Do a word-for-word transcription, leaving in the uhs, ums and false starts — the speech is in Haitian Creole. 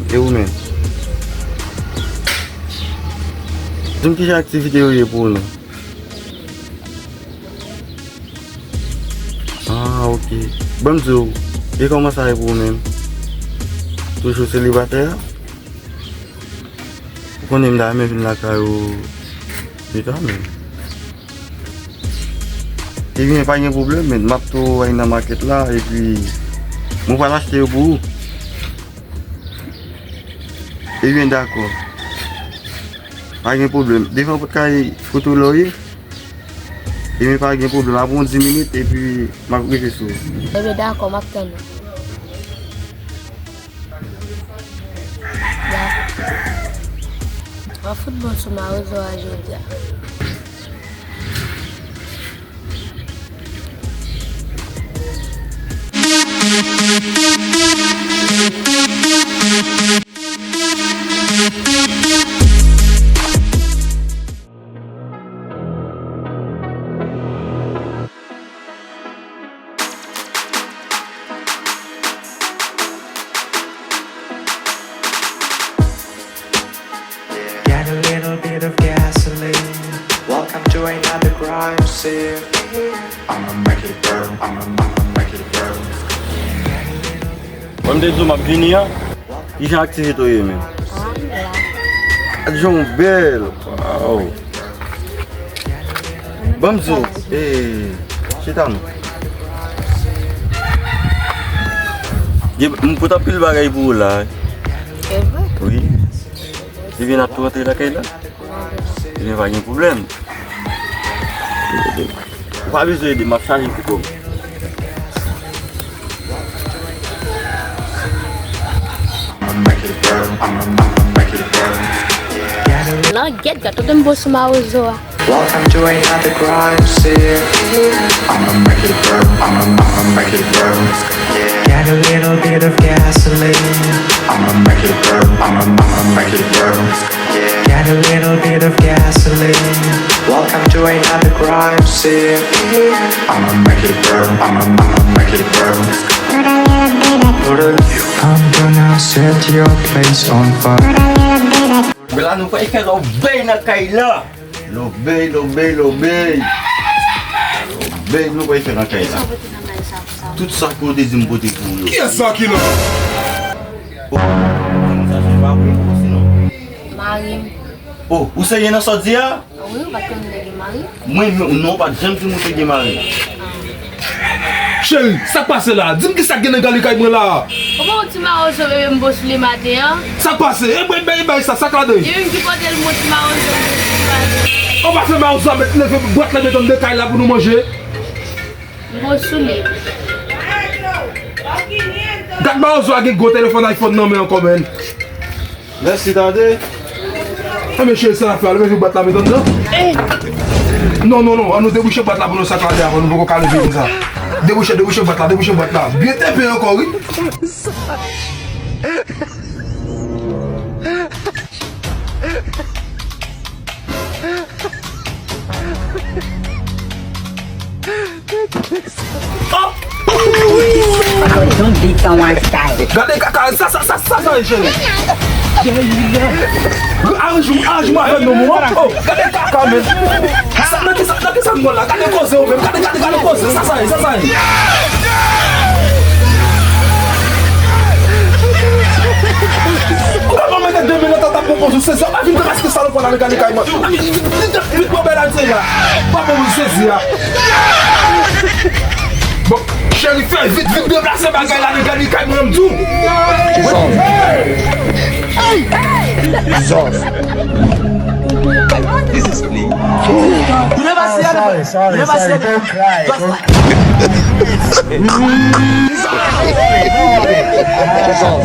E ou menm? Di m ki jan aktivite yo ye pou ou non? Ah, ok. Ban m di w, e kòman sa ye pou ou menm? Toujou selibatè? Ou konnen m ta renmen vin lakay ou pita, men. Ebyen, pa gen pwoblèm, men m ap tou al nan makèt la, epi mwen pral achte yo pou ou. Ebyen, dakò. Pa gen pwoblèm. Devan pòt kay kote w la w ye? Ebyen, pa gen pwoblèm. Apre yon dis minit, epi m ap rive sou ou. Ebyen, dakò, m ap tann ou. Dakò. Mwen fout bon sou mawozo a jodi a. Got a little bit of gasoline. Welcome to another crime scene. I'ma make it burn. I'ma, I'ma make it burn. Mwen m te di w m ap vini an. Ki jan aktivite w ye menm? Ah, m la. Gad jan w bèl. Waw. Ban m di w, eh, chita non. Gen, m pote anpil bagay pou ou la. Se vre? Wi. Ebyen, n ap tou rantre lakay la. Ebyen, pa gen pwoblèm. Ou pa bezwen ede m, m ap chaje kou kòb. Langèt, gad, tande m bon sou mawozo a. Welcome to another crime scene. I'ma make it burn. I'ma, I'ma make it burn. Got a little bit of gasoline. I'ma make it burn. I'ma, I'ma make it burn. Got a little bit of gasoline. Welcome to another crime scene. I'ma make it burn. I'ma, I'ma make it burn. I'm gonna set your place on fire. Men la nou pral fè lòbèy nan kay la. Lòbèy, lòbèy, lòbèy. Lòbèy nou pral fè nan kay la. Tout sa ke w te di m pote pou ou yo. Kiyès sa ki la? Oh, sa se pa pou ou sinon. Mari m. Oh, ou serye nan sa w di a? Wi, ou pa t konn m te gen mari? Mwen, non, non, ou pa t janm di m ou te gen mari. Cheri, sa k pase la? Di m kisa k gen nan gali kay mwen la? Ou pa wè yon ti mawozo bebe m bo sou li maten an? Sa k pase? E bay, bay, bay sa, sa k ladan? Li menm ki pote l, yon ti mawozo bebe m bo sou li maten an. Ou pa fè mawozo a met leve bwat la met anndan kay la pou nou manje? M bo sou li. Gad mawozo a gen gwo telefòn iPhone nan men ankò, menn. Mèsi, tande. Enben, cheri, sa n ap fè a, nou mete bwat la, met anndan. Non, non, non, an nou debouche bwat la pou nou sa k la de avan, nou poko ka leve konsa. Debouche, debouche bwat la, debouche bwat la. Byen tepe ankò, wi. Oh! Don't beat someone's child. Gade kaka, sa, sa, sa, sa, sa, jere. Aranj, aranj mwen avè nou, mwen. Oh, gade kaka, men. Sa, nan ki sa, nan ki sa nou la? Gade koze ou menm, gade, gade, gade koze. Sa, sa, sa, sa. Ou pa mete de minit an tap pran poz ou sezi. Pa vin depaske salopwa la, gade kay mwen. Vin pran bèl Alzheimer. Pa bon, sezi a. Bon, cheri, fè vit, vin deplase bagay la, gade kay mwen, m di w. Zòf. Zòf. This is clean. You never see anything. Sorry, sorry, sorry. Don't cry. Don't cry. Zòf.